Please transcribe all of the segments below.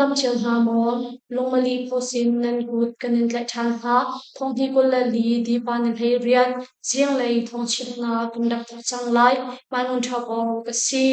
Nan dam cio hna maw? Lungmali pawsin nan kut kan in tlaih ṭhan hna. Thonghni 24 dipa ni 18 zinglei thawngchimnak kan rak thawk cang lai. Manun ṭha kong ka si.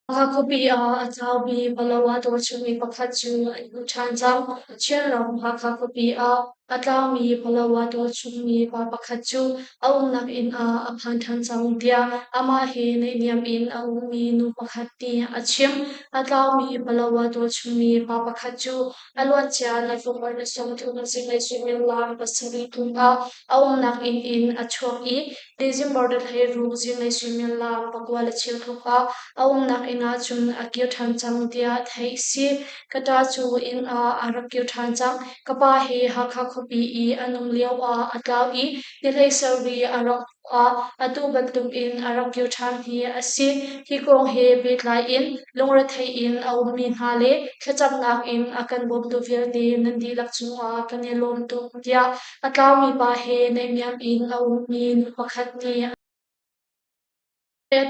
Hakha khuapi ah a tlaumi Palawa tualchungmi pakhat cu an hmuh ṭhan cang. Chinram Hakha khuapi ah a tlaumi Palawa tualchungmi pa pakhat cu a umnak inn ah a phan ṭhan cang tiah amah he naihniam in a ummi nu pakhat nih a chim. A tlaumi Palawa tualchungmi pa pakhat cu a luancia November ni 30 zinglei suimilam 7 tlung ah a umnak inn in a chuak i December 16 zinglei suimilam 9 le cheu tluk ah a umnak inn ah cun a kir ṭhan cang tiah theih a si. Ka ṭa cu inn ah a rak kir ṭhan cang. Ka pa hi Hakha khuapi i an um lio ah a tlau i ni 17 a rak hnu ah atu bantukin a rak kir ṭhan hi a si. Hi kong he pehtlai in lungrethei in a ummi hna le thlacamnak in a kan bawmtu vialte nan dihlak cungah kan i lawm tuk tiah A tlaumi pa he naihniam in a ummi nu pakhat nih a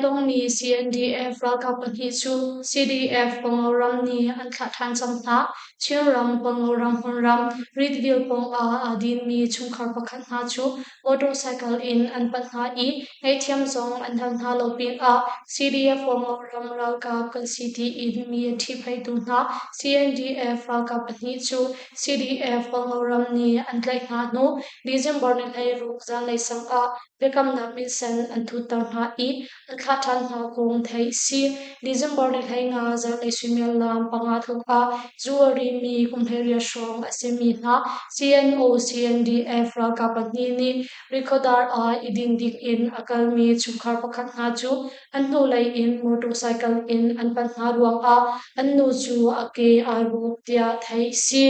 tongmi CNDF ralkap pahnih cu CDF Panglong nih an thlah ṭhan cang hna. Chinram Panglong hmunram Ritville pawng ah aa dinmi chungkhar pakhat hna cu motorcycle in an panh hna i ngaihthiam zong an hal hna lo pinah CDF Panglong ralkap kan si tiin mi a ṭhihphaihtu hna CNDF ralkap pahnih cu CDF Kawlram nih an tlaih hna hnu December ni 16 zanlei sang ah biakamnak minsen an thutter hna i an thlah ṭhan hna kong theih a si. December ni 15 zanlei suimilam 5 tluk ah zu a rimi kum 18 hrawng a simi hna CNO CNDF ralkap pahnih nih Rikhodar ah i din ding in a kalmi chungkhar pakhat hna cu An hnulei in motorcycle in an panh hna ruangah an nu cu a ke aa rup tiah theih a si.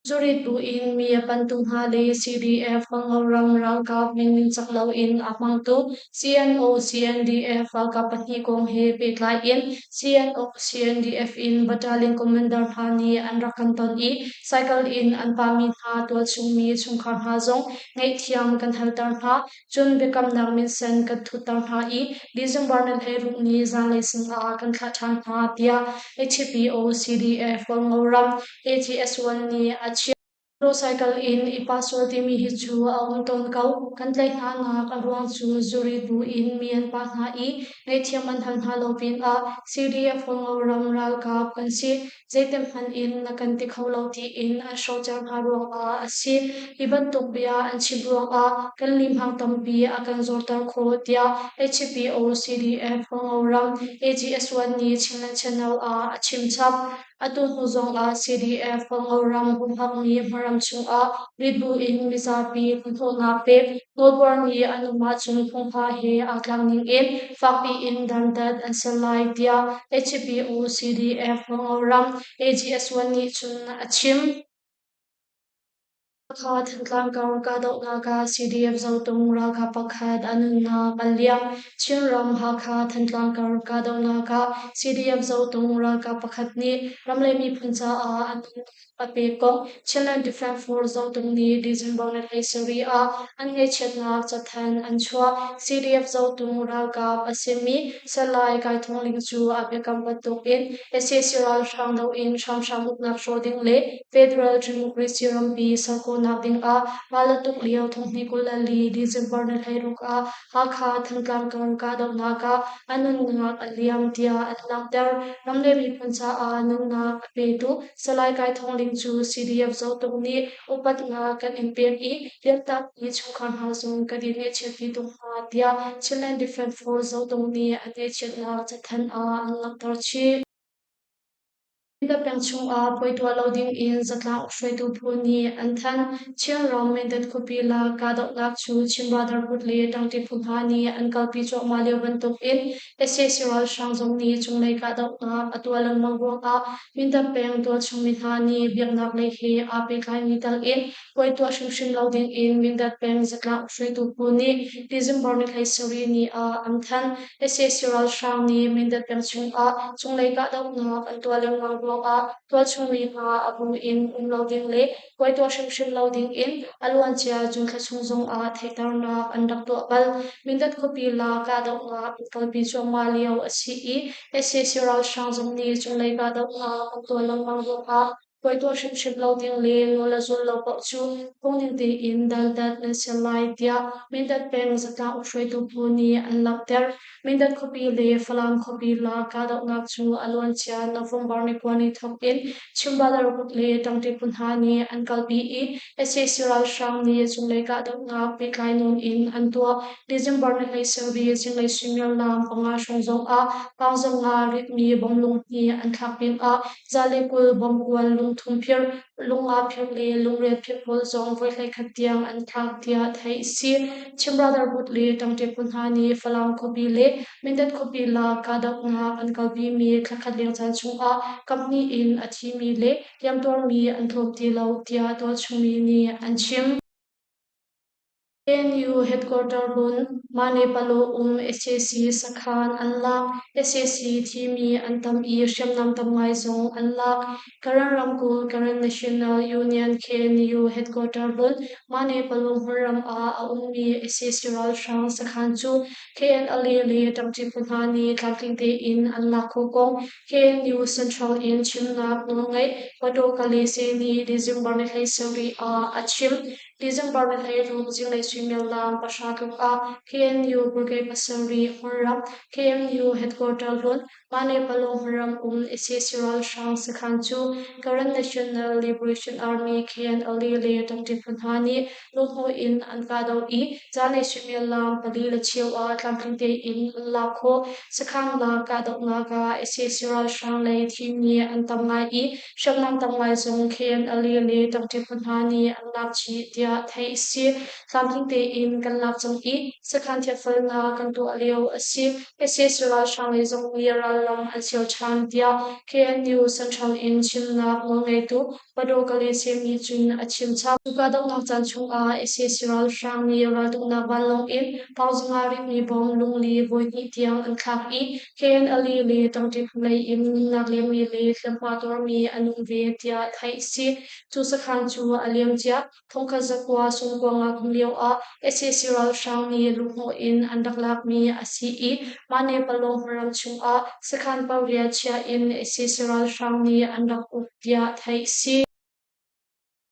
Zurit buin mi a pantu hna le CDF Panglong ralkap min ningcang loin a hmangtu CNO CNDF ralkap pahnih kong he pehtlai in CNO CNDF in battalion commander hna nih an rak kan ton i cycle in an pahmi hna tualchungmi chungkhar hna zong ngaihthiam kan halter hna. Cun biakamnak minsen kan thutter hna i December ni 16 ni zanlei sinah kan thlah ṭhan hna, tiah HPO CDF Hualngo ram ATS-1 nih a chim. Motorcycle in i pah sual timi hi cu a um tawn ko. Kan tlaih hnanak a ruang cu zuri bu in mi an pah hna i ngaihthiam an hal hna lo pinah CDF Hualngo ram ralkap kan si. Zeitem hmanh in na kan ti kho lo tiin an hrocer hna ruangah a si. Hi bantuk bia an chim ruangah kan limhang tampi a kan zorter khawh tiah HPO CDF Huango ram AGS1 nih Chinland Channel ah a chim chap. Atu hnu zongah CDF Huango ram humhakmi hmaram chungah ritbu in mizapi hnahnawhnak pek nawlbuarmi an um ahcun phungpha he aa tlak ning in fakpi in dantat an ser lai tiah HPO CDF ram AGS1 nih cun a chim. Hakha Thantlang kar kahdohnak ah CDF Zotung ralkap pakhat a nunnak a liam. Chinram Hakha Thantlang kar kahdohnak ah CDF Zotung ralkap pakhat nih ram le miphun caah a nunnak a pek kong Chinland Defense Force Zotung nih December ni 17 ah an ngaihchiatnak cathanh an chuah. CDF Zotung ralkap a simi Salai Kai Thawng Ling cu a biakam bantukin sac ralhrang doh in hramhram uknak hrawh ding le Federal Democracy rampi ser khawhnak ding ah ral a tuk lio 2024 December ni 16 ah Hakha Thantlang kar kahdohnak ah a nunnak a liam tiah an langhter. Ram le miphun caah nunnak a petu Salai Kai Thawng Ling cu CDF Zotung nih upatnak kan in pek i Liantakmi chungkhar hna zong kan i ngaihchiatpi tuk hna tiah Chinland Defense Force Zotung nih an ngaihchiatnak cathanh ah an langhter chih. Mindat peng chungah puai tuah lo dingin zatlang hruaitu phu nih an thanh. Chinram Mindat khuapi lak kahdohnak cu Chin Brotherhood le ṭangṭi phu hna nih an kalpi cuahmah lio bantukin sac ralhrang zong nih cunglei kahdohnak a tuah lengmang ruangah Mindat peng tualchung mi hna nih biaknak lei he aa pehtlaimi tal in puai tuah hrimhrim lo dingin Mindat peng zatlang hruaitu phu nih December ni 17 ni ah an thanh. Sac ralhrang nih Mindat peng chungah cunglei kahdohnak an tuah lengmang ruangah. ruangah tualchung mi hna a bu in um lo ding le puai tuah hrimhrim lo ding in a luancia June thla chung zongah theihternak an rak tuah bal. Mindat khuapi la kahdohnak an kalpi cuahmah lio a si i sac ralhrang zong nih cunglei kahdohnak an tuah lengmang ruangah puai tuah hrimhrim lo ding le nawl a zul lo paoh cu phungning tein dantat nan si lai tiah Mindat peng zatlang ukhruaitu phu nih an langhter. Mindat khuapi le Falam khuapi lak kahdohnak cu a luancia November ni 9 ni thawk in Chimbalar kut le ṭangṭi phu hna nih an kalpi i sac ralhrang nih cunglei kahdohnak pehtlai nawn in an tuah. December ni 17 zinglei suimilam 5 hrawng zongah Pangzong ah ritmi bomb hnih an thlak pinah 120 bomb kual lungthum phir, lunga phir le lungriat phir pawl zong voi 11 tiang an thlak tiah theih a si. Chin Brotherhood le ṭangṭi phu hna nih Falam khuapi le Mindat khuapi lak kahdohnak an kalpimi thlakhat leng caan chungah kaphnih in a thimi le hliamtuarmi an tlawm ti lo tiah tualchungmi nih an chim. ANU headquarter hlun Manepalo um sac sakhan an lak. Sac thimi an tam i hriamnam tam ngai zong an lak. Karen ramkulh Karen National Union KNU headquarter hlun Manepalo hmunram ah a ummi sac ralhrang sakhan cu KNLA le ṭangṭi phu hna nih tlamtling tein an lak khawh kong KNU Central in chimnak nawlngeih Pato Kalese nih December ni 17 ah a chim. December ni 16 zinglei suimilam 9 tluk ah KNU Brigade 7 hmunram KNU headquarter hlun Manepalo hmunram um sac ralhrang sakhan cu Karen National Liberation Army KNLA le ṭangṭi phu hna nih lunghnawh in an kahdoh i zanlei suimilam 4:15 ah tlamtling tein an lak khawh. Sakhan lak kahdohnak ah sac ralhrang lei thimi an tam ngai i hriamnam tam ngai zong KNLA le ṭangṭi phu hna nih an lak chih tiah theih a si. Tlamtling tein kan lak cang i sakhan thianfelnak kan tuah lio a si. Sac ralhrang lei zong nih rallam an sial ṭhan tiah KNU Central in chimnak nawlngeitu Pado Kalese nih cun a chim chap. Cu kahdohnak caan chungah sac ralhrang nih raltuknak vanlawng in pauzanga ritmi bom lungli voihnih tiang an thlak i KNLA le ṭangṭi phu lei in nunnak liammi le hliamhma tuarmi an um ve tiah theih a si. Cu sakhan cu a liamcia 1995 kum lioah sac ralhrang nih luhhnawh in an rak lakmi a si i mah Nepalong ram chungah sakhan pariat chia in sac ralhrang nih an rak uk tiah theih a si.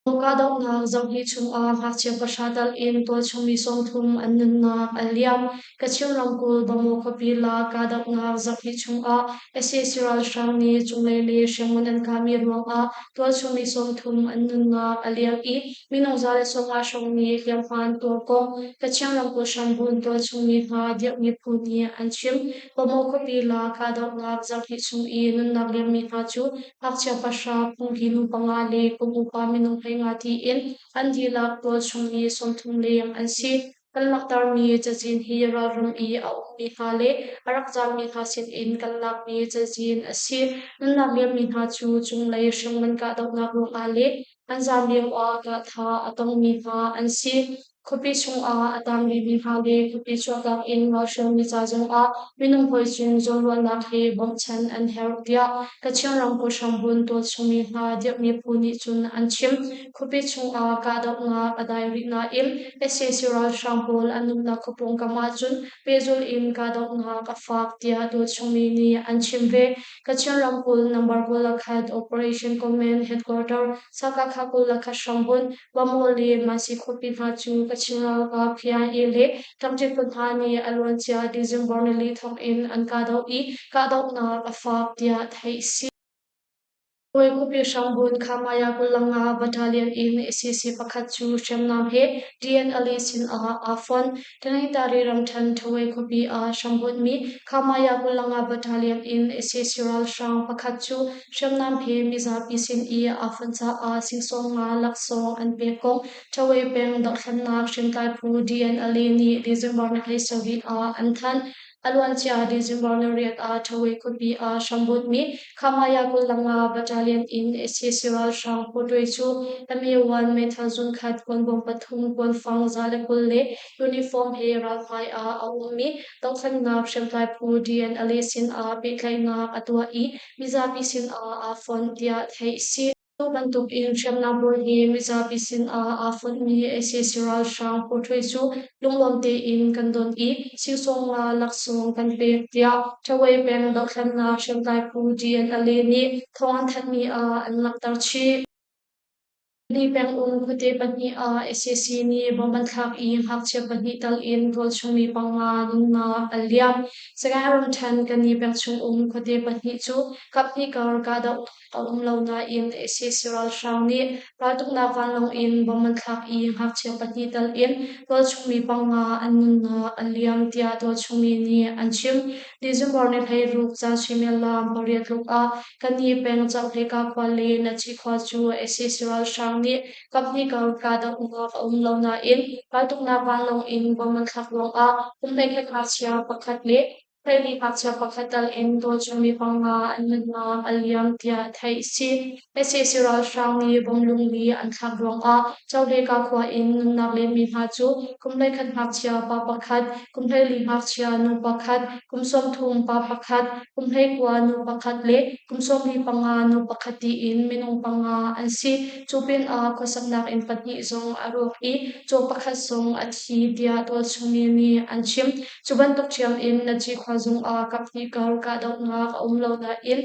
Kahdohnak zohni chungah ngakchia 9 tal in tualchungmi 30 an nunnak a liam. Kachin ramkulh Bamaw khuapi la kahdohnak zarhhnih chungah sac ralhrang nih cunglei le hriamngan an kahmi ruangah tualchungmi 30 an nunnak a liam i minung 150 hrawng nih hliamhma an tuar kong Kachin ramkulh hrambunh tualchungmi hna dirhmi phu nih an chim. Bamaw khuapi la kahdohnak zarhhnih chung i nunnak liammi hna cu ngakchia 9, phungki nu 5 le kum upa minung 15 tiin an dihlak tualchungmi 30 leng an si. Kan langhtermi cazin hi ralram i a ummi hna le a rak zaammi hna sinin kan lakmi cazin a si. Nunnak liammi hna cu cunglei hriamngan kahdohnak ruangah le an zaam lioah kahthah a tongmi hna an si. Khuapi chungah a tang rihmi hna le khuapi chuahtak in ralhrialmi ca zongah minung hawi cung zawnruahnak he bawmhchanh an herh tiah Kachin ramkulh hrambunh tualchungmi hna dirhmi phu nih cun an chim. Khuapi chungah kahdohnak a dai rih nain sac ralhrang pawl an umnak khuapawng kam ahcun pehzulh in kahdohnak a fak tiah tualchungmi nih an chim ve. Kachin ramkulh number 21 Operation Command Headquarter Sakakha 21 hrambunh Bamaw le Masi khuapi hna cu Kachin ralkap KIA le ṭangṭi phu hna nih a luancia December nili thawk in an kahdoh i kahdohnak a fak tiah theih a si. Kawi khuapi hrambunh Khamaya 25 Battalion in sac pakhat cu hriamnam he DNLA sinah aa fonh. Tanintari ramṭhen Ṭhawei khuapi ah hrambunhmi Khamaya 25 Battalion in sac ralhrang pakhat cu hriamnam he mizapi sin i aa fonh caah sing 50 laksawng an pek kong Ṭhawei peng dohthlennak hriamtlai phu DNLA nih December ni 17 ah an thanh. A luancia December ni riat ah Ṭhawe khuapi ah hrambunhmi Khamaya 25 Battalion in sac ralhrang pawṭuai cu MA-1 meithal zunkhat kuanbawm pathum kuanfang 120 le uniform he ralhmai ah a ummi dothlennak hriamtlai phu DNLA sin ah pehtlaihnak a tuah i mizapi sin ah aa fonh tiah theih a si. Cu bantuk in hriamnam pawl hi mizapi sin ah aa fonhmi sac ralhrang pawṭhuai cu lunglawm tein kan don i singsawng nga laksawng kan pek tiah Ṭhawei peng dothlennak hriamtlai phu DNLA nih thawng an thanhmi ah an langhter chih. Ni pengum khuate pahnih ah sac nih bomb an thlak i ngakchia pahnih tal in tualchungmi panga nunnak an liam. Sagaing ramṭhen Kani pengchung um khuate pahnih cu kaphnih kar kahdohnak a um lo nain sac ralhrang nih raltuknak vanlawng in bomb an thlak i ngakchia pahnih tal in tualchungmi panga an nunnak an liam tiah tualchungmi nih an chim. December ni 16 zan suimilam pariat tluk ah Kani peng Chohleka khua le Nachi khua cu sac ralhrang nih kaphnih kar kahdohnak a um lo nain raltuknak vanlawng in bomb an thlak ruangah kum 12 ngakchia pakhat le 12 ngakchia pakhat tal in tualchungmi panga an nunnak a liam tiah theih a si. Sac ralhrang nih bomb lungli an thlak ruangah Chohleka khua in nunnak lemmi hna cu kum 11 ngakchia pa pakhat, kum 14 ngakchia nu pakhat, kum 30 pa pakhat, kum 19 nu pakhat le kum 45 nu pakhat tiin minung panga an si. Cu pinah khuasaknak inn pahnih zong a rawk i caw pakhat zong a thi tiah tualchungmi nih an chim. Cu bantuk ṭhiam in Nazi khua zungah kaphnih kar kahdohnak a um lo nain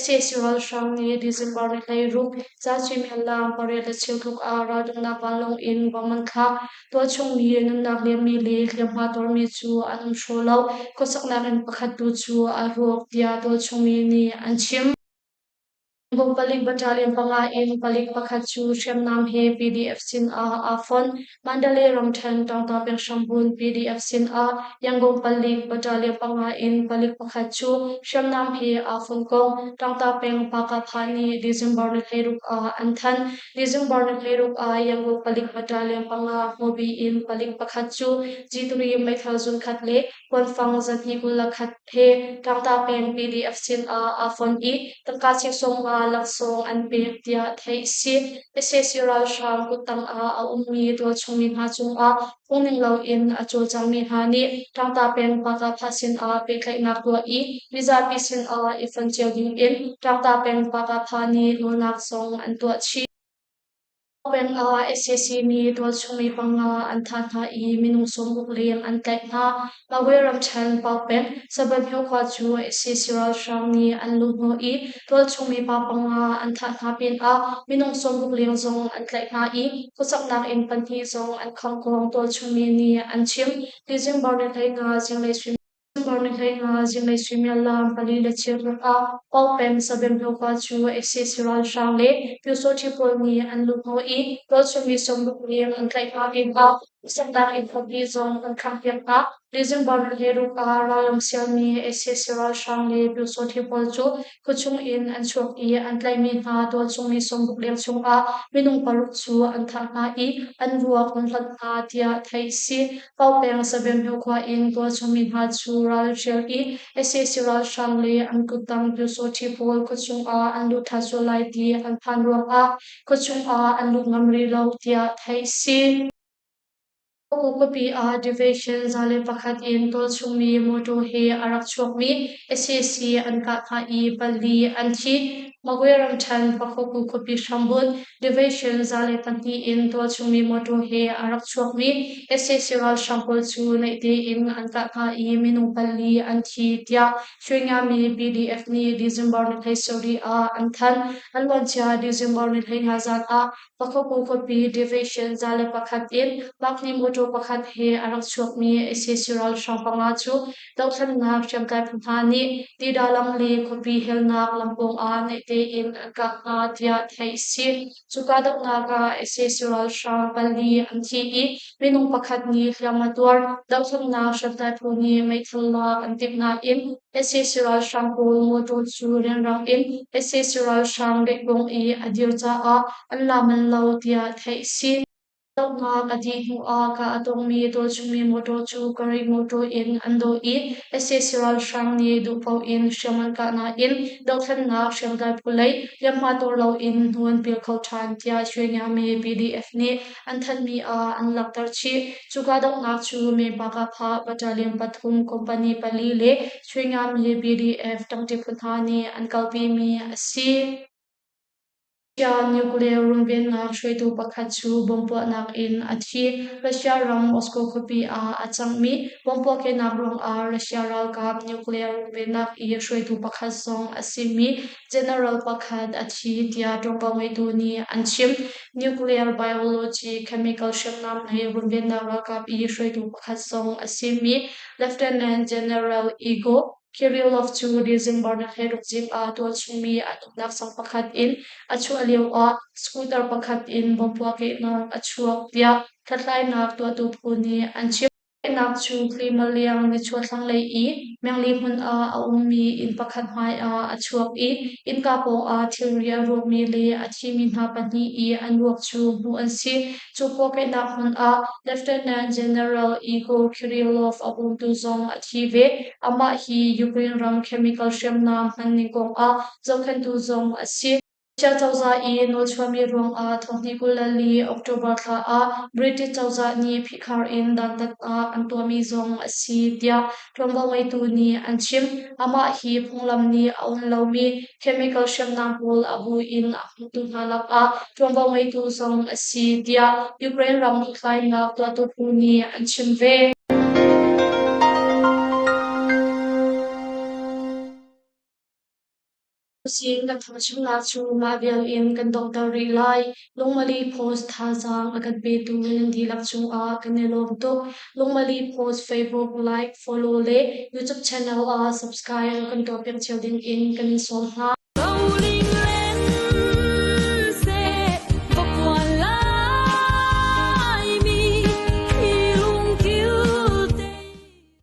sac ralhrang nih December ni 16 ca suimilam pariat le cheu tluk ah raltuknak vanlawng in bomb an thlak. Tualchung mi nunnak liammi le hliamhma tuarmi cu an um hraw lo. Khuasaknak inn pakhat tu cu a rawk tiah tualchung mi nih an chim. Bung palik battalion panga in palik pakhat cu hriamnam he PDF sin ah aa fonh. Mandalay ramṭhen Taungta peng hrambunh PDF sin ah Yangon palik battalion panga in palik pakhat cu hriamnam he aa fonh kong Taungta peng Pakapha nih December ni 16 ah an thanh. December ni 16 ah Yangon palik battalion panga hmubi in palik pakhat cu G3 meithal zunkhat le kuanfang 221 he Tlangta peng PDF sin ah aa fonh i tangka singsawm nga laksawng an pek tiah theih a si. Sac ralhrang kuttang ah a ummi tualchungmi hna cungah phungning loin a cawlcangmi hna nih Tlangta peng Pakapha sin ah pehtlaihnak tuah i mizapi sin ah i fonh cio ding in Tlangta peng Pakapha nih nawlnak zong an tuah chih. Peng ah sac nih tualchungmi panga an thah hna i minung 60 leng an tlaih hna. Magwe ramṭhen Paukpeng Sabanhio khua cu sac ralhrang nih an luhhnawh i tualchungmi pa panga an thah hna pinah minung 60 leng zong an tlaih hna i khuasaknak inn pahnih zong an khangh kong tualchungmi nih an chim. December ni 15 zinglei Zinglei zinglei suimilam pali le cheukhat ah Paukpeng Sabemhlo khua cu sac ralhrang le Pyusawhti pawl nih an luhhnawh i tualchungmi 60 leng an tlaih hna pinah saknak inn pahnih zong an khanghpiak hna. December ni 16 ah ralram sialmi sac ralhrang le Pyusawhti pawl cu khuachung in an chuak i an tlaihmi hna tualchungmi 60 leng chungah minung paruk cu an thah hna i an ruak an hlonh hna tiah theih a si. Paupeng Sabemhnu khua in tualchungmi hna cu ral an hrial i sac ralhrang le an kuttang pyusawṭhi pawl khuachung ah an lut ṭhan sual lai ti an phan ruangah khuachung ah an lut ngam rih lo tiah theih a si. Khuapi ah division 101 in tualchungmi mawṭaw he a rak chuakmi sac an kah hna i pali an thi. Magwe ramṭhen Pakhoku khuapi hrambunh Division 102 in tualchungmi mawṭaw he a rak chuakmi sac ralhrang pawl cu naih tein an kah hna i minung pali an thi tiah Hruingami PDF nih December ni 17 ah an thanh. An luancia December ni 15 zan ah Pakhoku khuapi Division 101 in Makni mawṭaw pakhat he a rak chuakmi sac ralhrang panga cu dohthlennak hriamtlai phu hna nih Tida lam le khuapi helnak lam pawngah naih tein an kah hna tiah theih a si. Cu kahdohnak ah sac ralhrang pali an thi i minung pakhat nih hliam a tuar. Dohthlennak hriamtlai phu nih meithal lak an timh nain sac ralhrang pawl mawṭaw cu rianrang in sac ralhrang lehbawng i a dir caah an la manh lo tiah theih a si. Dohnak a dih hnuah kah a tongmi tualchungmi motor cu Kari motor in an dawi i sac ralhrang nih duhpaoh in hriam an kah nain dohthlennak hriamtlai phu lei hliamhma tuar loin hnu an pil kho ṭhan tiah Shwenyame PDF nih an thanhmi ah an langhter chih. Cu kahdohnak cu Mepakapha Battalion pathum company pali le Shwenyame PDF ṭangṭi phu hna nih an kalpimi a si. Russia nuclear runvennak hruaitu pakhat cu bomb puahnak in a thi. Russia ram Moscow khuapi ah a cangmi bomb puahkehnak ruangah Russia ralkap nuclear runvennak i hruaitu pakhat zong a simi general pakhat a thi tiah ṭuanvo ngeitu nih an chim. Nuclear, biology, chemical hriamnam lei runvennak ralkap i hruaitu pakhat zong a simi Lieutenant General Igor Kirillov cu December ni 16 zing ah tualchungmi an umnak sang pakhat in a chuah lioah scooter pakhat in bomb puahkehnak a chuak tiah hlathlainak tuahtu phu nih an chim. Puahkehnak cu Klimaliang nichuah thlanglei i Mengli hmun ah a ummi inn pakhat hmaiah a chuak i innka pawngah thilri a ruakmi le a thimi hna pahnih i an ruak cu hmuh an si. Cu puahkehnak hmun ah Lieutenant General Igor Kirillov a bawmtu zong a thi ve. Amah hi Ukraine ram chemical hriamnam hmanning kongah zohkhenhtu zong a si. Russia cozah i nawlchuahmi ruangah thonghnih 24 October thla ah British cozah nih phihkhar in dantatnak an tuahmi zong a si tiah ṭuanvo ngeitu nih an chim. Amah hi phunglam nih a um lomi chemical hriamnam pawl a bu in a hmangtu hna lakah ṭuanvo ngeitu zong a si tiah Ukraine ram hlathlainak tuahtu phu nih an chim ve. Cusin kan thangchimnak cu mah vial in kan donghter rih lai. Lungmali Post thazaang a kan petu nan dihlak cungah kan i lawm tuk. Lungmali Post Facebook like, follow le YouTube channel ah subscribe kan tuahpiak cio ding in kan in sawm hna.